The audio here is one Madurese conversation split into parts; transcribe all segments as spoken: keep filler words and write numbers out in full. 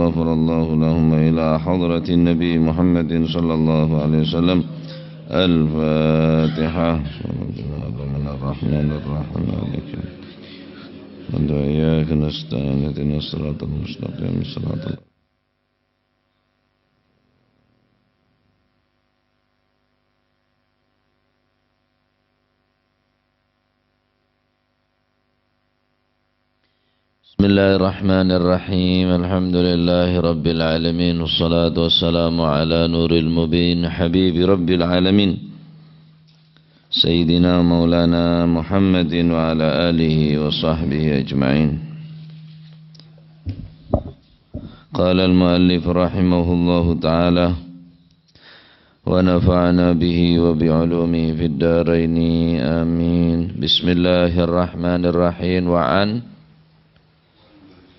غفر الله لهم إلى حضرة النبي محمد صلى الله عليه وسلم. الفاتحة. بسم الله الرحمن الرحيم. إياك نستعين. اهدنا الصراط المستقيم. صراط بسم الله الرحمن الرحيم. الحمد لله رب العالمين، والصلاة والسلام على نور المبين، حبيب رب العالمين، سيدنا مولانا محمد وعلى آله وصحبه أجمعين. قال المؤلف رحمه الله تعالى: ونفعنا به وبعلومه في الدارين. آمين. بسم الله الرحمن الرحيم. وعن،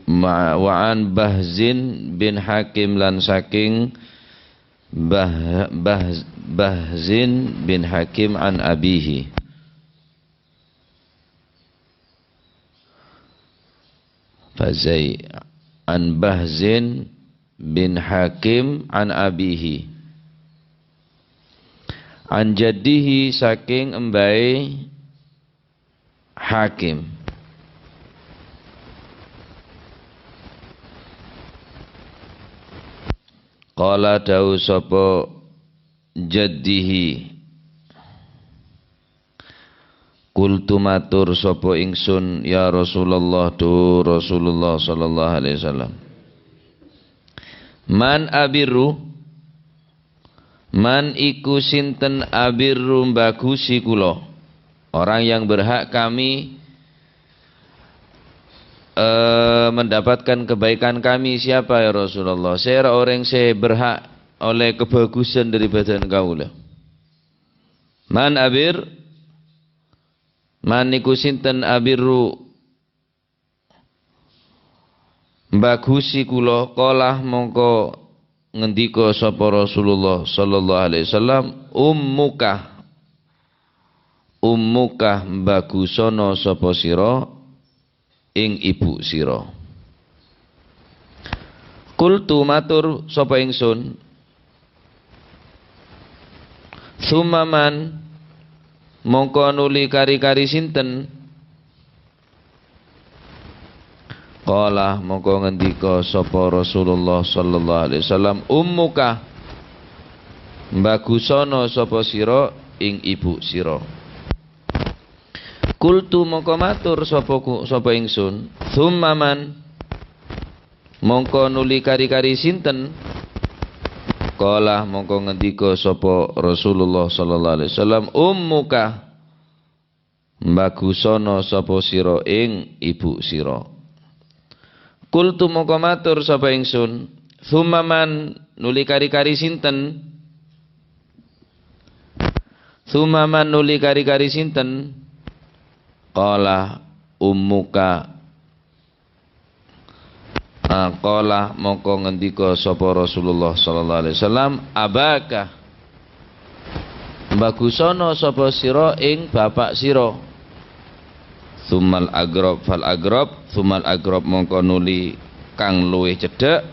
مع-، وعن بهز بن حكيم، lan saking Bah-, Bah-, Bahzin bin Hakim an abihi. Fazai an Bahzin bin Hakim an abihi. An jaddihi, saking embae Hakim. Qala, dawuh sapa jaddihi, qultu, matur sapa ingsun, "Ya Rasulullah, dhuh Rasulullah sallallahu alaihi wasallam. Man abirru, man iku sinten abirru mbagusi kula? Orang yang berhak kami, eh, mendapatkan kebaikan kami siapa, ya Rasulullah? Sèra orèng sè berhak oleh kebagusan dari badan kaula?" Man abir, man niku sinten abirru mbagusi kula? Qala, mongko ngendika sapa Rasulullah sallallahu alaihi wasallam, "Ummuka, ummuka, mbagusana sapa sira ing ibu sira." Qultu, matur sapa ingsun, "Tsumma man, mongko nuli kari-kari sinten?" Qala, mongko ngendika sapa Rasulullah sallallahu alaihi wasallam, "Ummuka, mbagusana sapa sira ing ibu sira." Qultu, mongko matur sapa ku-, sapa ingsun, "Tsumma man, mongko nuli kari-kari sinten?" Qala, mongko ngendika sapa Rasulullah sallallahu alaihi wasallam, "Ummuka, mbagusana sapa sira ing ibu sira." Qultu, mongko matur sapa ingsun, "Tsumma man, nuli kari-kari sinten? Tsumma man, nuli kari-kari sinten?" Qala, "Ummuka." Ah, qala, mongko ngendika sapa Rasulullah sallallahu alaihi wasallam, "Abaka, mbagusana sapa sira ing bapa' sira." "Tsummal aqrab fal aqrab, tsummal aqrab," mongko nuli kang luwih cedhak,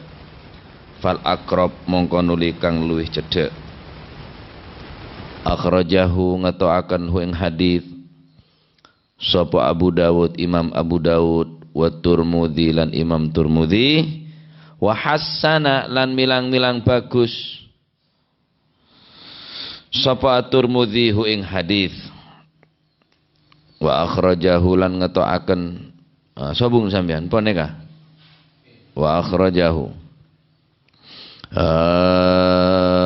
"fal aqrab," mongko nuli kang luwih cedhak. Akhrajahu, ngeto'aken hu ing hadits sapa Abu Dawud, Imam Abu Dawud, wa Turmudzi, lan Imam Turmudzi, wa hassana, lan milang-milang bagus sapa At-Turmudzi hu ing hadits. Wa akhrajahu, lan ngeto'aken, ah, sobung sampeyan, pon neka? Wa akhrajahu. Ah,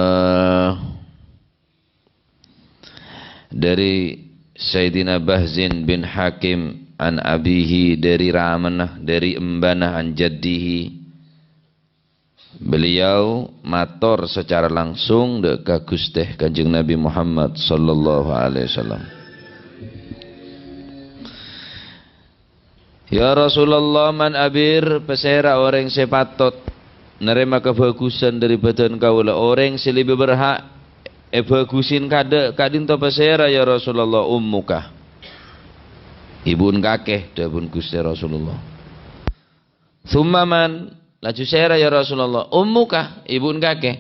dari Sayyidina Bahzin bin Hakim an abihi, dari ramana, dari embana, an jaddihi. Beliau mator secara langsung dha' ka Guste Kanjeng Nabi Muhammad sallallahu alaihi wasallam. "Ya Rasulullah, man abir, pasera oreng se patot narema kabagusan dari badan kaula, oreng se lebih berhak ebagusin kada, kadinto pasera, ya Rasulullah?" "Ummuka, ibun kakeh," dhabun Guste Rasulullah. "Tsumma man, Laju sèra, ya Rasulullah? Ummuka, ibu'en kakè.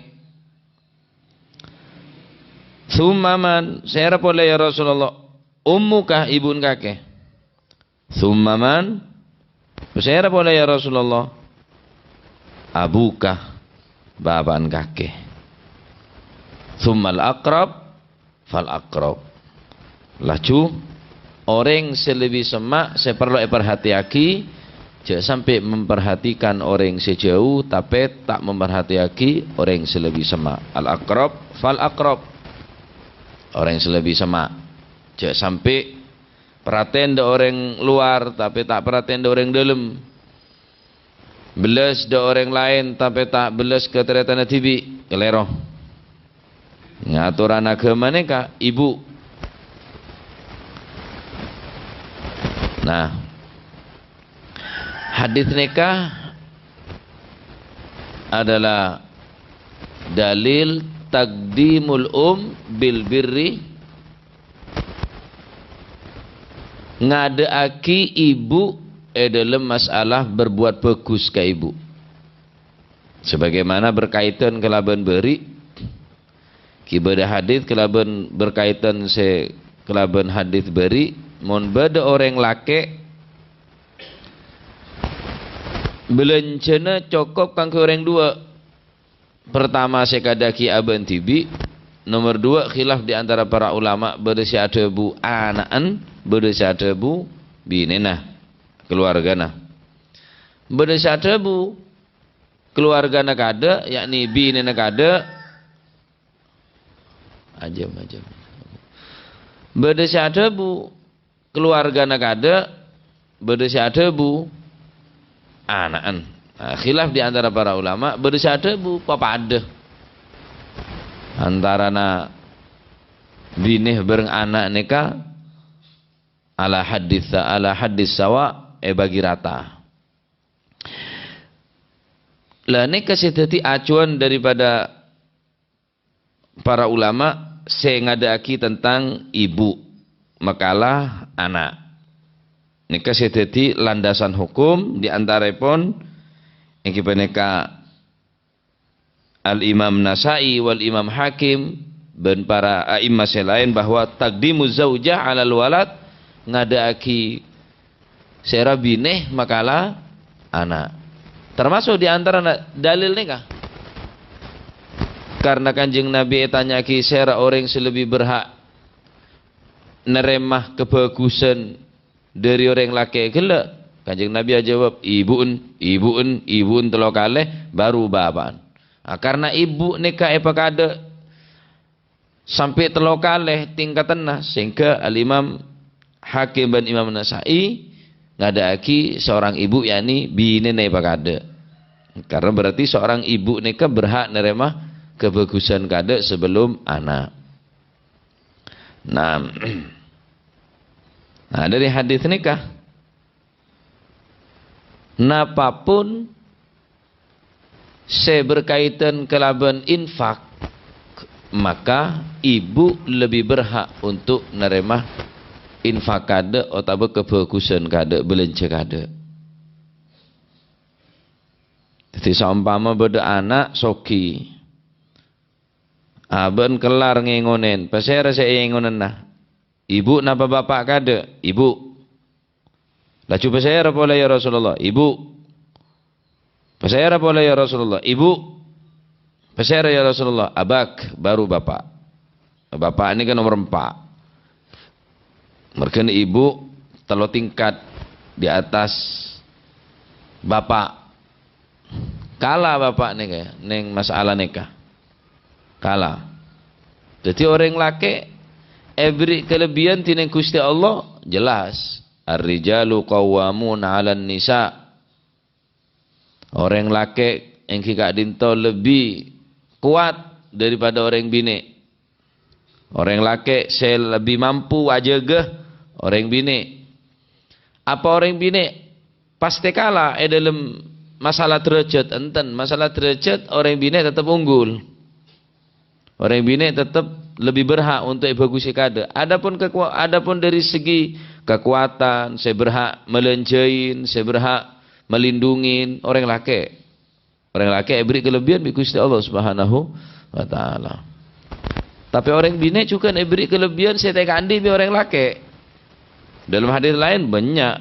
Tsumma man, sèra polè, ya Rasulullah? Ummuka, ibu'en kakè. Tsumma man, sèra polè, ya Rasulullah? Abuka, bapa'en kakè. Tsummal aqrab, fal aqrab. Laju, orèng sè lebbi semma' sè parlo èparhatèyaghi, jhâ' sampè' memperhatikan orèng sè jhâu, tapè ta' memperhatiaghi orèng sè lebbi semma'. Al aqrab fal aqrab. Orèng sè lebbi semma'. Jhâ' sampè' parhatèn dâ' orèng lowar, tapè ta' parhatèn dâ' orèng dâlem. Bellas dâ' orèng laèn, tapè ta' bellas ka tarètanna dhibi', kalèro. Ngatoran aghâma nèka ibu. Nah, hadis nèka adalah dalil taqdimul um bil birri, ngadâ'aghi ibu è dâlem masalah berbuat bagus ka ibu. Sebagaimana berkaitan kalabân bâri', ghi' bâdâ hadis kalabân berkaitan sè kalabân hadis bâri', mon bâdâ orèng lakè', bâlânjhâna cokop kaangghuy orèng duwâ'. Pertama, sè èkadâ'aghi abâ'na dhibi'. Nomor duwâ', khilaf di antara para ulama, bâdâ sè adhâbu ana'en, bâdâ sè adhâbu binèna, keluargana. Bâdâ sè adhâbu keluargana kadâ', yakni binèna kadâ'. Ajâm, ajâm. Bâdâ sè adhâbu keluargana kadâ', bâdâ sè adhâbu ana'en. Nah, khilaf di antara para ulama, bâdâ sè adhâbu papadâ. Antarana binè bhâreng ana' nèka ala haddis, ala haddis sawa, èbâgi rata. Lah, nèka sè dhâddhi acuan daripada para ulama sè ngadâ'aghi tentang ibu makala ana'. Nèka sè dhâddhi landasan hukum di antarèpon èngghi panèka Al-Imam Nasa'i wal Imam Hakim bân para a'immah sè laèn bahwa taqdimu zaujah 'alal walad, ngadâ'aghi sèra binè makala ana'. Tamaso' di antarana dalil nèka. Karna Kanjeng Nabi ètanya'aghi sèra orèng sè lebbi berhak narèma kabhâghusân dhâri orèng lakè' ghellâ'. Kanjeng Nabi ajâwâb, "Ibu'en, ibu'en, ibu'en tello kalè, baru bapa'en." Ah, karna ibu nèka èpakadâ' sampè' tello kalè tingkatanna, sehingga Al-Imam Hakim bân Imam Nasa'i ngadâ'aghi seorang ibu, yakni binèna èpakadâ'. Karena berarti seorang ibu nèka berhak narèma kabhâghusân kadâ' sebelum ana'. Nah, nah, dâri hadis nèka, napapun sè berkaitan kalabân infak, maka ibu lebbi berhak untuk narèma infak kadâ' otabâ kabhâghusân kadâ', bâlânjhâ kadâ'. Dhâddhi, saompama bâdâ ana' soghi, abâ'na kellar ngèngonèn, pasèra sè èèngonana? Ibu napa bapa' kadâ'? Ibu. Laju pasèra polè, ya Rasulullah? Ibu. Pasèra polè, ya Rasulullah? Ibu. Pasèra, ya Rasulullah? Abak, baru bapa'. Bapa' nèka nomor empa'. Merghâna ibu tello tingkat di atas bapa'. Kala bapa' nèka, neng masalah nèka. Kala. Dhâddhi orèng lakè' èberri' kalebbiyân dhinèng Ghustè Allah, jelas. "Ar-rijalu qawwamuna 'alan nisa." Orèng lakè' èngghi ka'dinto lebbi kowat daripada orèng binè'. Orèng lakè' sè lebbi mampu ajâgâ orèng binè'. Apa orèng binè' pastè kala è dâlem masalah derajat? Enten, masalah derajat orèng binè' tetep unggul. Orèng binè' tetep lebbi berhak untuk èbhâghusè kadâ'. Adapun kekuwa-, adapun dâri segi kakowadhân, sè berhak malânjhâi, sè berhak malindungi, orèng lakè'. Orèng lakè' èberri' kalebbiyân bi' Ghustè Allah Subhanahu wa Ta'ala. Tapè orèng binè' jhughân èberri' kalebbiyân sè ta' èkaandi' bi' orèng lakè'. Dalam hadis laèn bânnya',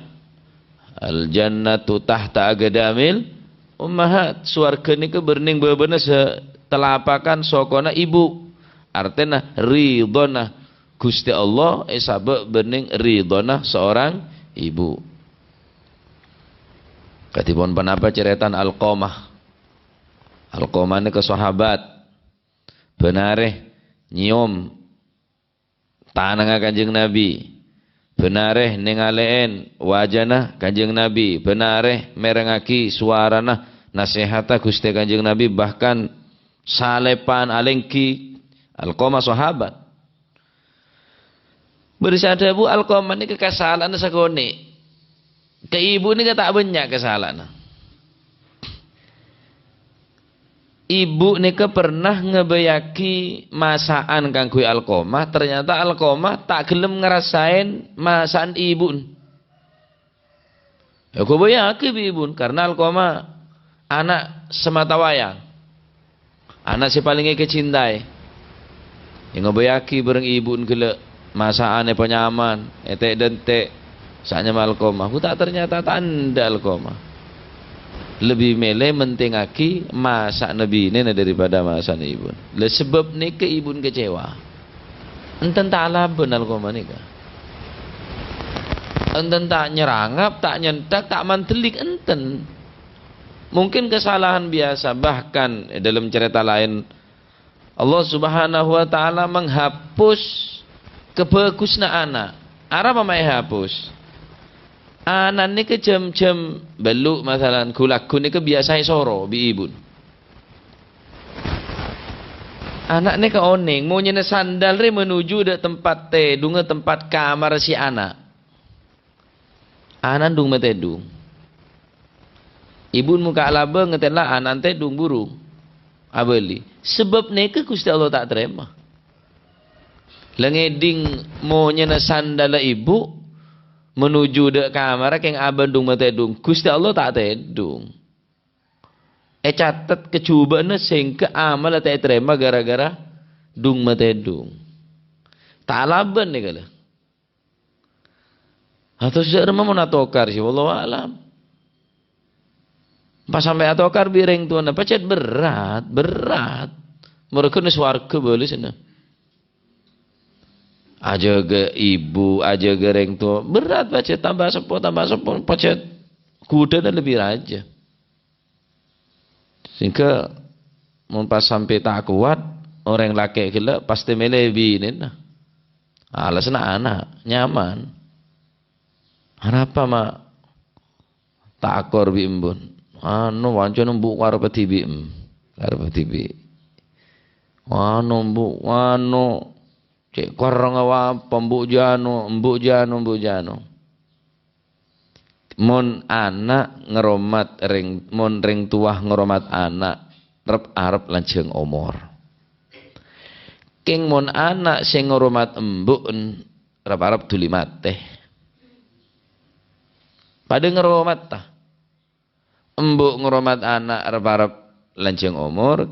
"Al-jannatu tahta aqdamil ummahat." Sowarghâ nèka bârnèng bâbâna sè telapakan sokona ibu. Artèna ridhona Ghustè Allah èsabâ' bârnèng ridhona seorang ibu. Kadhipon ponapa carètana Alqamah? Alqamah nèka sahabat. Bân arè nyèyom tanangnga Kanjeng Nabi. Bân arè nèngalè'è wajana Kanjeng Nabi. Bân arè mèrengngaghi sowarana nasèhatta Ghustè Kanjeng Nabi, bahkan salèpan alèngghi. Alqamah sahabat. Bâri' sè adhâbu, Alqamah nèka kasala'anna sakonè'. Ka ibu nèka ta' bânnya' kasala'anna. Ibu nèka pernah ngabâyâghi masa'an kaangghuy Alqamah, ternyata Alqamah ta' ghellem ngarasaèn masa'an ibu'en. Èkobâyâghi bi' ibu'en, karna Alqamah ana' samata wayang. Ana' sè palèng èkacintaè. Èngobâyâghi bhâreng ibu'en ghellâ', masa'an èpanyaman, ètè'-dântè', sè anyama Alqamah. Bu, ta' ternyata ta' endâ' Alqamah. Lebbi mèlè mentingngaghi masa'na binèna daripada masa'na ibu'en. Lha, sabâb nèka ibu'en kecewa. Enten ta' alabân Alqamah nèka. Enten ta' nyerangap, ta' nyenthak, ta' mandellik, enten. Mungkin kesalahan biasa, bahkan è dalam cerita lain, Allah Subhanahu wa Ta'ala menghapus kebhâghusânna ana'. Arapa ma' èhapus? Ana' nèka jhâm-jhâm bâllu', masalan, ghu-lagghu nèka biyasa èsoro bi' ibu'en. Ana' nèka onèng, monyèna sandal rè manuju dâ' tempat tèdungnga, tempat kamarra sè ana'. Ana' ndung matèdung. Ibu'en mokka' labâng, ngatèla ana' tèdung buru abâli. Sabâb nèka Ghustè Allah ta' tarèma. La ngèdhing monyèna sandalla ibu' manuju dâ' kamarra kèng abâ' ndung matèdung. Ghustè Allah ta' tèdung. Ècatet kajhubâ'na sèngghâ amalla ta' ètarèma ghârâ-ghârâ ndung matèdung. Ta' alabân nèka, lè. Atos jâ' remma mon atokar sih, wallahu a'lam. Pas sampè' atokar bi' rèng towana, pajhât berrâ', berrâ'. Morèghâna sowarghâ bâlâsânna. Ajâgâ ibu, ajâgâ rèng towa, berrâ' pajhât, tamba seppo, tamba seppo, pajhât ghudhâna lebbi rajâ. Sehingga mon pas sampè' ta' kowat, orèng lakè' ghellâ' pastè mèlè binèna. Alasanna ana', nyaman. Arapa ma' ta' akor bi' embu'en? Anu, wancana embu' karebbhâ dhibi', em, karebbhâ dhibi'. Anu, embu', anu, cè' korang apa, embu' jâ' anu, embu' jâ' anu, embu' jâ' anu. Mon ana' ngoromat rèng, mon rèng towa ngoromat ana', rep-arep lanjhâng omor. Kèng mon ana' sè ngoromat embu'en, rep-arep dhuli matè. Padâ ngoromat, ta? Embu' ngoromat ana', rep-arep lanjhâng omor.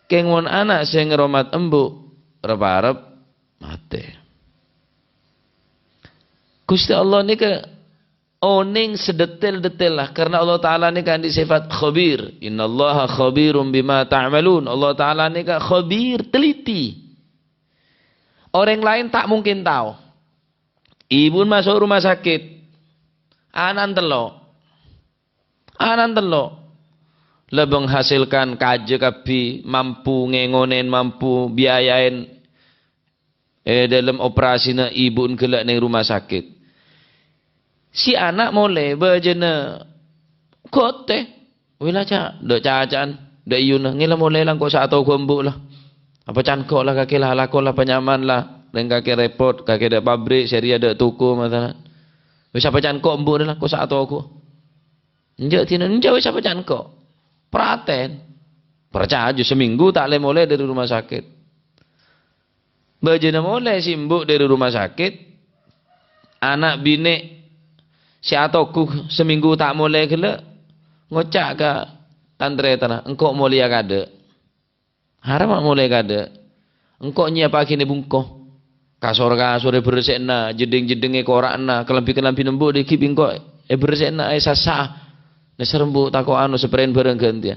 Kèng mon ana' sè ngoromat embu', rep-arep matè. Ghustè Allah nèka onèng sadetail-detailla, karna Allah Ta'ala nèka andi' sifat khabir. "Innallaha khabirum bima ta'malun." Allah Ta'ala nèka khabir, teliti. Orèng laèn ta' mungkin tao. Ibu'en maso' rumah sakit. Ana'en tello'. Ana'en tello'. La menghasilkan kajâ kabbhi, mampu ngèngonèn, mampu biayaèn è dâlem operasina ibu'en ghellâ' neng rumah sakit. Si ana' molè, bâjâna ghotè. "Wè la, Ca', dâ' caca'an, dâ' iyuna, ngèla molè la, engko' sè atoghu embu' la. Apa can engko' la kakè la, alako la, panyaman la, rèng kakè rèpot, kakè dâ' pabrik, sè rèya dâ' toko, masalan. Wis apa can engko' embu' la, engko' sè atoghu." Enjâ' dinah, enjâ' wis apa can engko'. Pratèn. Parcajâ, seminggu ta' lè-molè dâri rumah sakit. Bâjâna molè si embu' dâri rumah sakit, ana' binè' sè atoghu seminggu ta' molè ghellâ' ngoca' ka tan-tarètanna, engko' molèya kaadâ'. Arapa molè kaadâ'? Engko' nyèyapaghina bungko. Kasor-kasorra èberressè'ana, jeddhing-jeddhingnga èkora'na, kalambhi-kalambhina embu' dhâggi' bi' engko' èberressè'ana, èsassa'a. Nèser embu' tako' ano, saprèna bhârâng ghântèya.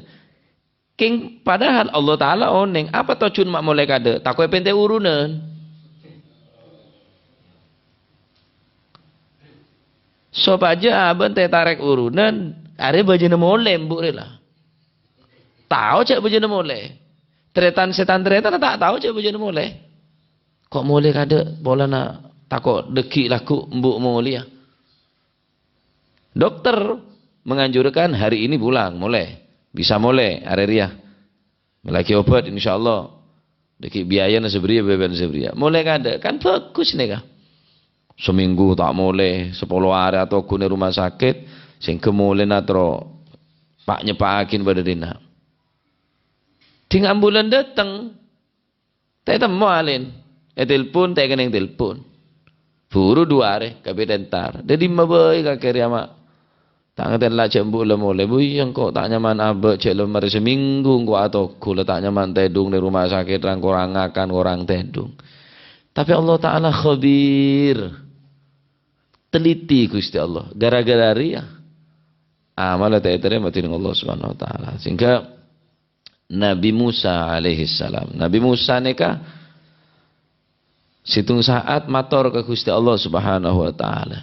Kèng padahal Allah Ta'ala onèng, apa tojjhuna ma' molè kaadâ'? Tako' èpèntè urunan. Sopajâ abâ' èntarè urunan, arè bâjâna molè embu' rè la. Tao jâ' bâjâna molè. Tarètan sè tan-tarètanna ta' tao jâ' bâjâna molè. Ko' molè kaadâ' polana tako' dhâggi' lagghu' embu' molèya. Dokter menganjurkan hari ini pulang, molè. Bisa molè, arè rèya. Mellèaghi obat, insyaallah. Dhâggi' biayana sabriyâ, bhâbhân sabriyâ. Molè kaadâ', kan bhâghus nèka. Samènggu ta' molè, sapolo arè atoghu neng rumah sakit, sèngghâ molèna terro pa'-nyepa'aghina bâdâ dinna'. Dhing ambulan dâteng, ta' ètemmo alèn. Ètelpon, ta' èkennèng telpon. Buru du arè, kabit entar. Dhâddhi mabâi kakè rèya ma'. Ta' ngatèla jâ' embu' la molè. Bu, iyâ, engko' ta' nyaman abâ' jâ' la marè samènggu engko' atoghu la ta' nyaman tèdung neng rumah sakit, rang-korang ngakan, korang tèdung. Tapè Allah Ta'ala khabir. Teliti Ghustè Allah. Gara-gara rèya, amalla ta' ètarèma dening Allah Subhanahu wa Ta'ala. Sehingga Nabi Musa alaihissalam. Nabi Musa nèka sèttong saat mator ka Ghustè Allah Subhanahu wa Ta'ala,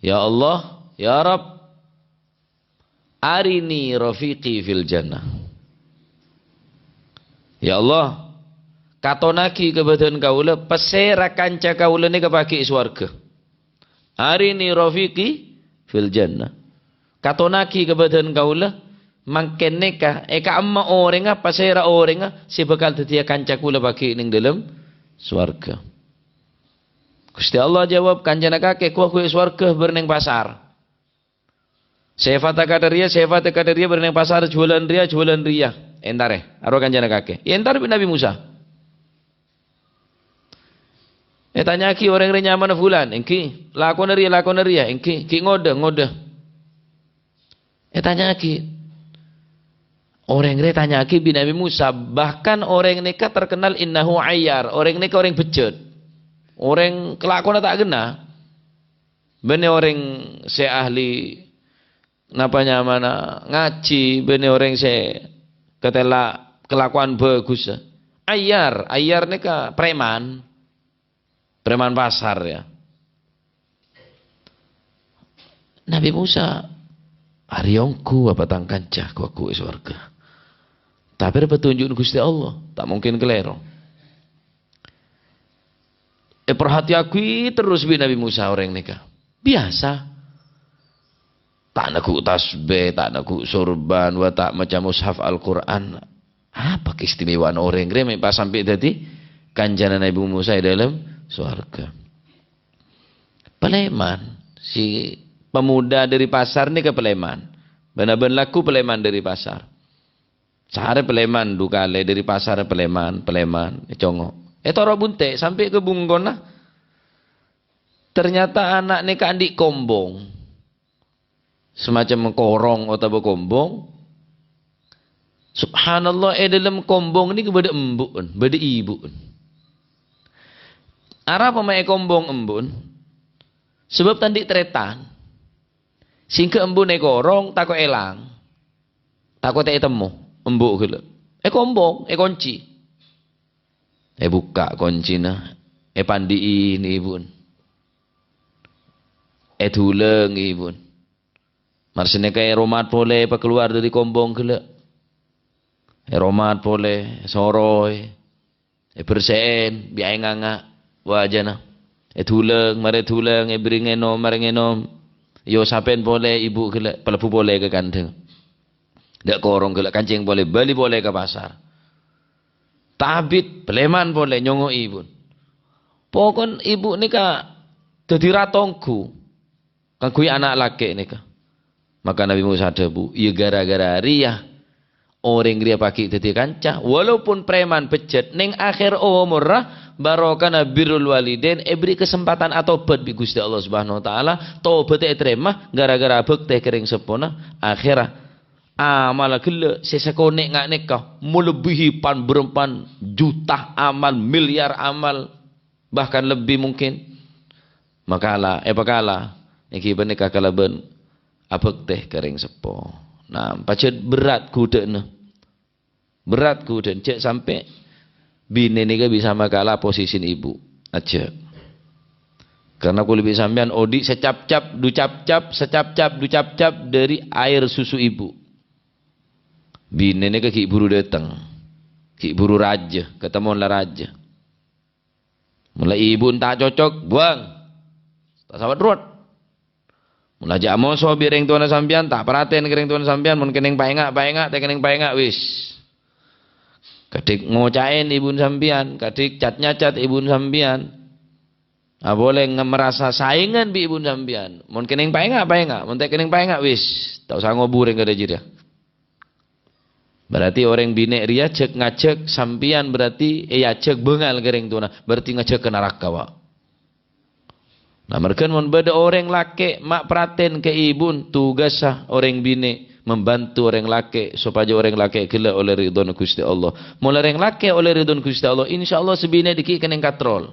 "Ya Allah, ya Rabb, arini rafiqi fil jannah." Ya Allah, katonaghi ka bâdân kaulâ, pasèra kanca kaulâ nèka paghi' è sowarghâ. "Arini rafiqi fil jannah." Katonaghi ka bâdân kaulâ, mangkèn nèka, è ka'emma orèngnga, pasèra orèngnga sè bhâkal dhâddhiyâ kanca kaulâ paghi' neng dâlem sowarghâ. Ghustè Allah jawab, "Kancana kakè ghu-, ghu-, è sowarghâ bârâ' neng pasar. Sèfatta kadâ' rèya, sèfatta kadâ' rèya, bârâ' neng pasar, jhuwâlân rèya, jhuwâlân rèya. Èntarè, arowa kancana kakè." Èntar bi' Nabi Musa. Ètanya'aghi orèng rè nyamana Fulan, èngghi. Lakona rèya, lakona rèya, èngghi. Ghi' ngodâ, ngodâ. Ètanya'aghi. Orèng rè ètanya'aghi bi' Nabi Musa. Bahkan orèng nèka terkenal innahu ayyar. Orèng nèka orèng bejjhât. Orèng kelakuanna ta' ghenna. Bânnè orèng sè ahli napa nyamana ngajhi, bânnè orèng sè katèla kelakuan bhâghus. Ayyar, ayyar nèka preman. Preman pasar, ya. Nabi Musa, "Arèya ongghu apa tang kanca ghu-, ghu-, è sowarghâ?" Tapè rè petunjuk Ghustè Allah, ta' mungkin kalèro. Èparhatèyaghi terros bi' Nabi Musa orèng nèka. Biyasa. Ta' neggu' tasbih, ta' neggu' sorban, wa ta' maca mushaf Al-Qur'an. Apa keistimewaanna orèng rè mè' pas sampè' dhâddhi kancana Nabi Musa è dâlem sowarghâ? Palèman. Si pemuda dâri pasar nèka palèman. Bân-abân lagghu palèman dâri pasar. Saarè palèman, du kalè dâri pasar palèman, palèman, ècongo'. Ètoro' bunte' sampè' ka bungkona. Ternyata ana' nèka andi' kombong. Semacam korong otabâ kombong. Subhanallah, è dâlem kombong nèka bâdâ embu'en, bâdâ ibu'en. Arapa ma' è kombong embu'en? Sabâb ta' andi' tarètan. Sèngghâ embu'na è korong, tako' èlang. Tako' ta' ètemmo embu' ghellâ'. È kombong, èkonci. Èbukka' koncina, èpandi'i ibu'en. Èdulâng ibu'en. Mar sanèka èromat polè èpakalowar dâri kombong ghellâ'. Èromat polè, èsoro'è. Èbersè'è bi' aèng anga' wajana. Èdulâng, marè èdulâng, èberri' ngènom, marè ngènom. Èosapè polè ibu' ghellâ', palebbhu polè ka kandhâng. Dâ' korong ghellâ' kancèng polè, bâli polè ka pasar. Ta' abit, palèman polè, nyongo'è ibu'en. Pokon ibu' nèka dhâddhi rato ongghu. Kaangghuy ana' lakè' nèka. Maka Nabi Musa adhâbu, "Iyâ ghârâ-ghârâ rèya, orèng rèya paghi' dhâddhi kanca, walaupun preman bejjhât, neng akhèr omorra, barokana birrul walidain, èberri' kasempatan atobhât bi' Ghustè Allah Subhanahu wa Ta'ala, tobhâddhâ ètarèma, ghârâ-ghârâ bhâktè ka rèng seppona, akhèrra Amalla ghellâ' sè sakonè' nga' nèka melebihi pan-bârâmpan juta amal, miliar amal, bahkan lebbi mungkin. Makala, èpakala èngghi panèka kalabân abhâktè ka rèng seppo. Nah, pajhât berrâ' ghudhâ'na. Berrâ' ghudhâ'na, jhâ' sampè' binè nèka bisa makala posisina ibu. Ajjhâ'. Karna kulâ bi' sampèyan odi' sacapcap, ducapcap, sacapcap, ducapcap dhâri aèr susu ibu. Binè nèka ghi' buru dâteng. Ghi' buru rajâ, katemmo la rajâ. Mon la ibu ta' cocok, buwâng. Ta' sawat rowat. Mon la jhâ' amoso bi' rèng towana sampèyan, ta' parhatèn ka rèng towana sampèyan, mon kennèng paènga', paènga', ta' kennèng paènga', wis. Kadhik ngoca'è ibuna sampèyan, kadhik cat-nyacat ibuna sampèyan. Apolè nge-, merasa saèngan bi' ibuna sampèyan. Mon kennèng paènga', paènga', mon ta' kennèng paènga', wis. Ta' osa ngobu rèng kadhâ' jârèya. Berarti orèng binè' rèya jhâk-ngajhâk sampèyan, berarti èajhâk bângal ka rèng towana, berarti ngajhâk ka naraka, Pak. Nah, marghâna mon bâdâ orèng lakè' ma' parhatèn ka ibuna, tugassa orèng binè' membantu orèng lakè' sopajâ orèng lakè' ghellâ' ollè ridhona Ghustè Allah. Mon orèng lakè' ollè ridhona Ghustè Allah, insyaallah sè binè' dhâggi' kennèng katrol.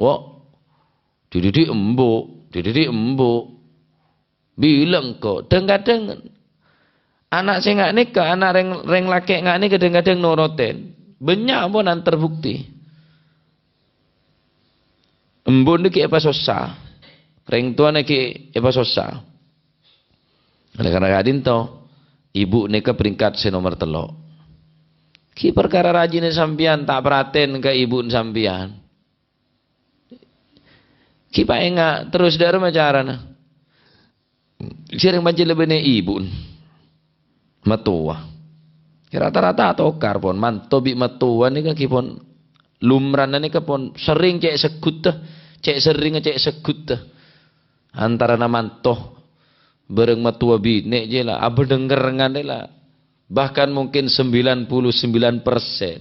Wo, didhidhi' embu', didhidhi' embu'. Bilâ engko', dhâng-kadhâng ana' sè nga' nèka, ana' rèng, rèng lakè' nga' nèka dhâng-kadhâng norotèn. Bânnya' pon terbukti. Embu' nèka èpasossa. Rèng towana nèka èpasossa. Oleh karena ka'dinto, ibu nèka peringkat sè nomer tello'. Ghi' parkara rajina sampèyan ta' parhatèn ka ibu sampèyan. Ghi' paènga' terros dâ' remma carana. Sèrèng pancèn la bânnè ibu. Mattowa. Rata-rata atokar pon, manto bi' mattowa nèka ghi pon lumrana nèka pon serrèng cè' segghutta, cè' serrèngnga cè' segghutta. Antarana manto bâreng mattowa binè' jâ la, abhâdhângngerrèngan la. Bahkan mungkin sembilan puluh sembilan persen.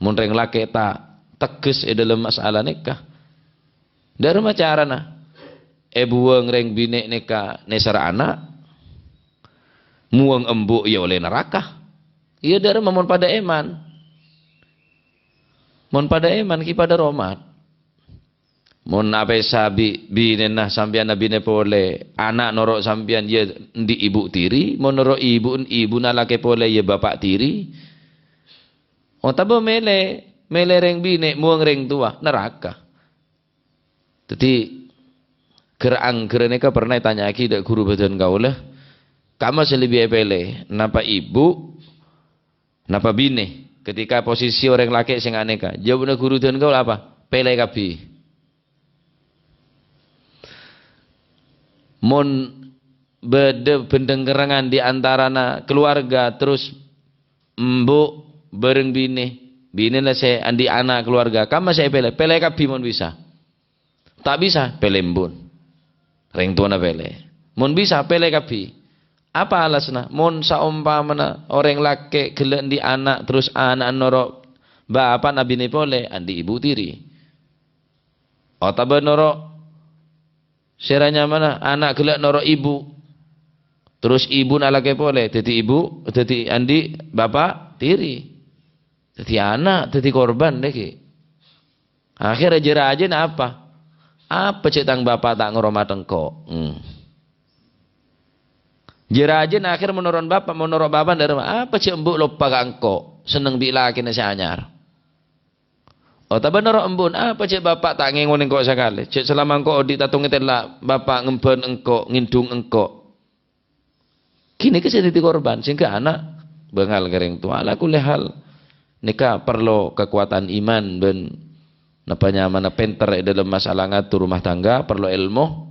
Mon rèng lakè' ta' tegghes è dhâlem masala nèka, dâ' remma carana èbuwâng rèng binè' nèka nèsèra ana', muwâng embu' iyâ ollè naraka. Iyâ dâ' remma mon padâ èman. Mon padâ èman ghi padâ romat. Mon apèsa bi' binèna sampèyan abinè polè, ana' noro' sampèyan, iyâ endi' ibu tiri, mon noro' ibu, ibuna lakè polè, iyâ bapa' tiri. Otabâ mèlè, mèlè rèng binè', muwâng rèng towa, naraka. Dhâddhi, ghâr-angghâr nèka pernah ètanya'aghi dâ' ghuru bhâdhân kaulâ, kamma sè lebbi èpèlè, napa ibu, napa binè? Ketika posisi orèng lakè' sè nga' nèka, jâwâbbhâ ghuru bhâdhân kaulâ apa? Pèlè kabbhi. Mon bâdâ bhândhângngerrèngan di antarana keluarga, terros embu' bâreng binè, binèna sè andi' ana' keluarga, kamma sè èpèlè? Pèlè kabbhi mon bisa. Ta' bisa, pèlè embu'na. Rèng towana pèlè. Mon bisa, pèlè kabbhi. Apa alasanna? Mon saompamana orèng lakè' ghellâ' andi' ana', terros ana'na noro' bapa'na binè polè, andi' ibu tiri. Otabâ noro' sèra nyamana ana' ghellâ' noro' ibu. Terros ibuna lakè' polè, dhâddhi ibu, dhâddhi andi' bapa' tiri. Dhâddhi ana', dhâddhi korban nèka. Akhèrra jâ-rajâna apa? Apa cè' tang bapa' ta' ngoromat engko'? Hmm. Jâ-rajâna akhèr mon noro' bapa', mon noro' bapa' dâ' remma, apa cè' embu' loppa ka engko'? Senneng bi' lakèna sè anyar. Otabâ noro' embu'na, apa cè' bapa' ta' ngèngona engko' sakalè? Cè' salama engko' odi' tanto ngatèla' bapa' ngembhân engko', ngèndhung engko'. Ghânèka sè dhâddhi korban, sehingga ana' bângal ka rèng towa. Ala kulli hal, nèka parlo kakowadhân iman bân napa nyamana pènter è dhâlem masalah ngatur rumah tangga, parlo èlmo.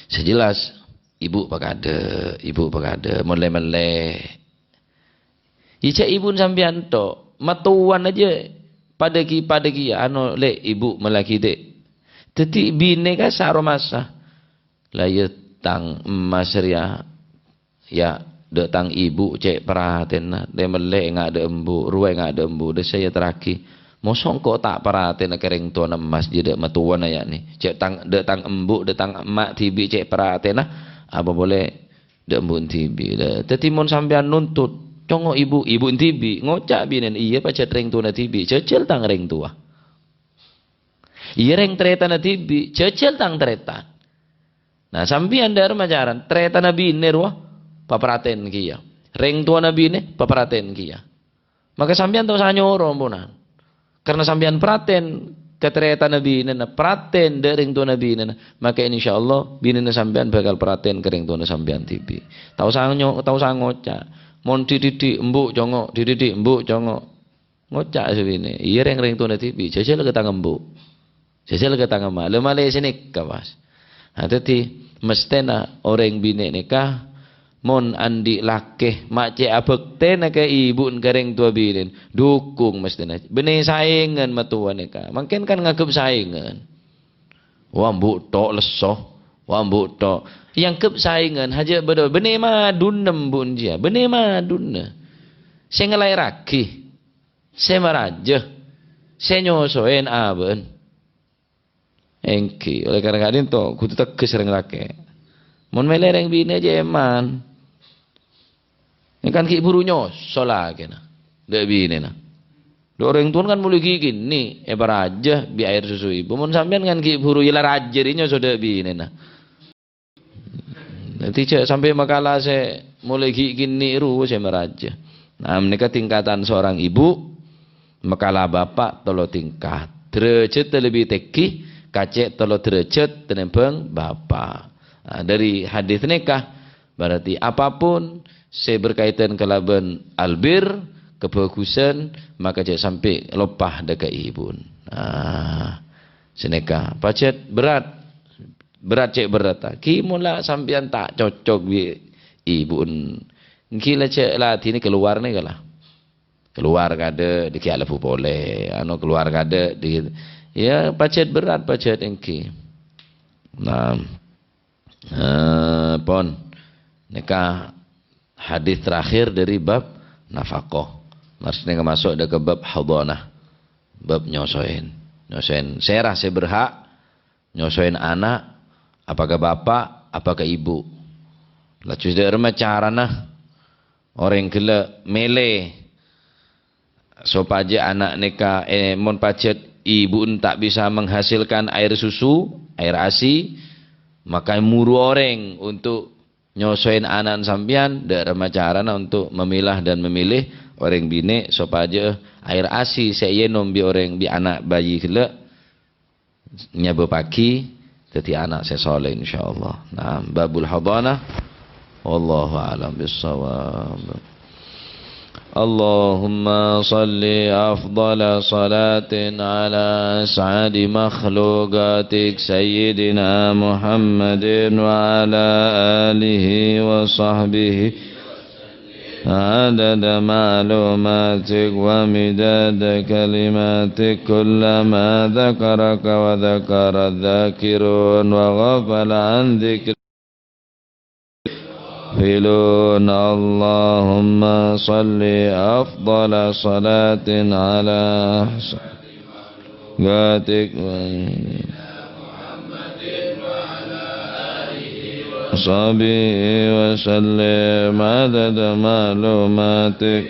Sè jelas, ibu pakadâ', ibu pakadâ', mon lè-mellè. Iyâ, jhâ' ibuna sampèyan tok, mattowana jâ padâ ghi-, padâ ghi-, ano, lè', ibu mellèaghi, dek. Dhâddhi binè kassa' aromasa. La iyâ tang emmas rèya, yâ, dâ' tang ibu cè' parhatènna, lè-mellè nga' dâ' embu', rowa nga' dâ' embu', dâ' sè èyaterraghi. Moso engko' ta' parhatènna ka rèng towana emmas jiyâ dâ' mattowana, yâ, nè. Cè' tang, dâ' tang embu', dâ' tang emma' dhibi' cè' parhatènna, apa polè Dâ' embu'en dhibi'. Lah, dhâddhi mon sampèyan nuntut, "Congo' ibu', ibu'en dhibi'," ngoca' binèna, "Iyâ, pajhât rèng towana dhibi', jhâjhâl tang rèng towa. Iyâ, rèng tarètanna dhibi', jhâjhâl tang tarètan." Nah, sampèyan dâ' remma carana, tarètanna binè rowa paparhatèn kèya. Rèng towana binè paparhatèn kèya. Maka sampèyan ta' osa nyoro, amponan. Karna sampèyan parhatèn ka tarètanna binèna, parhatèn dâ' rèng towana binèna, maka insyaallah binèna sampèyan bhâkal parhatèn ka rèng towana sampèyan dhibi'. Ta' osa nyo-, ta' osa ngoca', "Mon dhi'-, dhi'-, dhi', embu', congo', dhi'-, dhi'-, dhi', embu', congo'." Ngoca' sè binè, "Iyâ, rèng-, rèng towana dhibi', jhâjhâl ka tang embu'. Jhâjhâl ka tang emma'." Lah, malè sè nèka, pas. Nah, dhâddhi, mesthèna orèng binè' nèka, mon andi' lakè ma' cè' abhâktèna ka ibu'en ka rèng towa binèna, dhukung mesthèna. Bânnè saèngan mattowa nèka. Mangkèn kan nganggep saèngan. "Wah, embu' tho' lesso. Wah, embu' tho'." Èanggep saèngan, hajâ' bâdâ, bânnè madhuna embu'en jiyâ. Bânnè madhuna. Sè ngalaèraghi. Sè marajâ. Sè nyosoè abâ'na. Èngghi, oleh karena ka'dinto kodhu tegghes rèng lakè. Mon mèlè rèng binè' jhâ' èman. Kan ghi' bhuru nyoso lakèna, dâ' binèna. Dâ' orèng towana kan molaè ghi' kènè' èparajâ bi' aèr susu ibu. Mon sampèyan kan ghi' bhuru yella rajâ rè nyoso dâ' binèna. Dhâddhi jhâ' sampè' makala sè molaè ghi' kènè' ru sè marajâ. Nah, menèka tingkatan seorang ibu, makala bapa' tello tingkat. Derajhâddhâ lebbi tèngghi, kacè' tello derajhât tènèmbhâng bapa'. Nah, dâri hadis nèka, berarti apapun sè berkaitan kalabân albir, kabhâghusân, maka jhâ' sampè' loppa dâ' ka ibu'en. Nah, sè nèka pajhât berrâ'. Berrâ' cè' berrâ', ta? Ghi' mola sampèyan ta' cocok bi' ibu'en. Ghi' la cè' ladhinè kalowar nèka la. Kalowar kadâ', dâggi' alebbhu polè. Anu, kalowar kadâ', dâggi'. Iyâ, pajhât berrâ', pajhât èngghi. Nah. Eh, pon. Nèka hadis terakhir dâri bab nafaqah. Mars nèka maso' dâ' ka bab hadhanah. Bab nyosoèn. Nyosoèn. Sèra sè berhak nyosoèn ana', apakah bapa', apakah ibu. Laju dâ' remma carana orèng ghellâ' mèlè sopajâ ana' nèka, eh, mon pajhât ibu'en ta' bisa menghasilkan aèr susu, aèr asi, maka moro orèng untuk nyosoèn ana'na sampèyan, dâ' remma carana untuk memilah dan memilih orèng binè' sopajâ aèr asi sè èènom bi' orèng, bi' ana' bayi ghellâ' nyabâbbhâghi dhâddhi ana' sè sholeh, insyaallah. Nah, babul hadhanah. Wallahu a'lam bissawab. اللهم صل أفضل صلاة على أسعد مخلوقاتك سيدنا محمد وعلى آله وصحبه عدد معلوماتك ومداد كلماتك، كلما ذكرك وذكر الذاكرون وغفل عن ذكر الغافلون. اللهم صل أفضل صلاة على أحسن قاتك وصحبه وسلم عدد معلوماتك.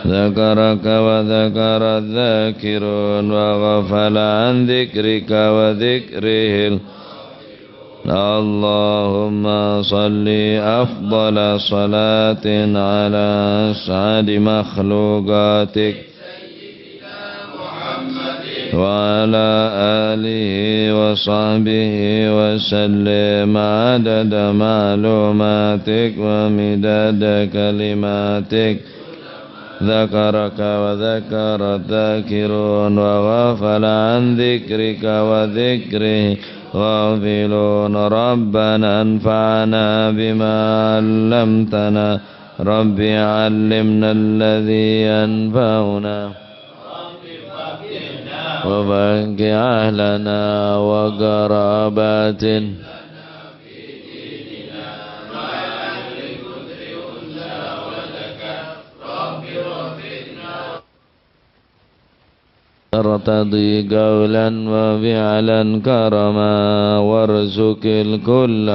ذكرك وذكر الذاكرون وغفل عن ذكرك وذكره. اللهم صل أفضل صلاة على أسعد مخلوقاتك وعلى آله وصحبه وسلم عدد معلوماتك ومداد كلماتك. ذكرك وذكر الذاكرون وغفل عن ذكرك وذكره غافلون. ربنا انفعنا بما علمتنا. رب علمنا الذي ينفعنا. وفقه أهلنا وقراباتنا. ترتضي قولا وفعلا كرما وارزق الكل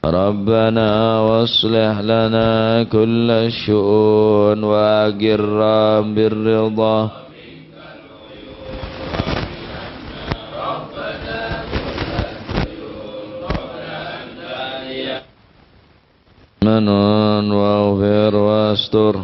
ربنا واصلح لنا كل الشؤون وأقرا بالرضا منون واغفر واستر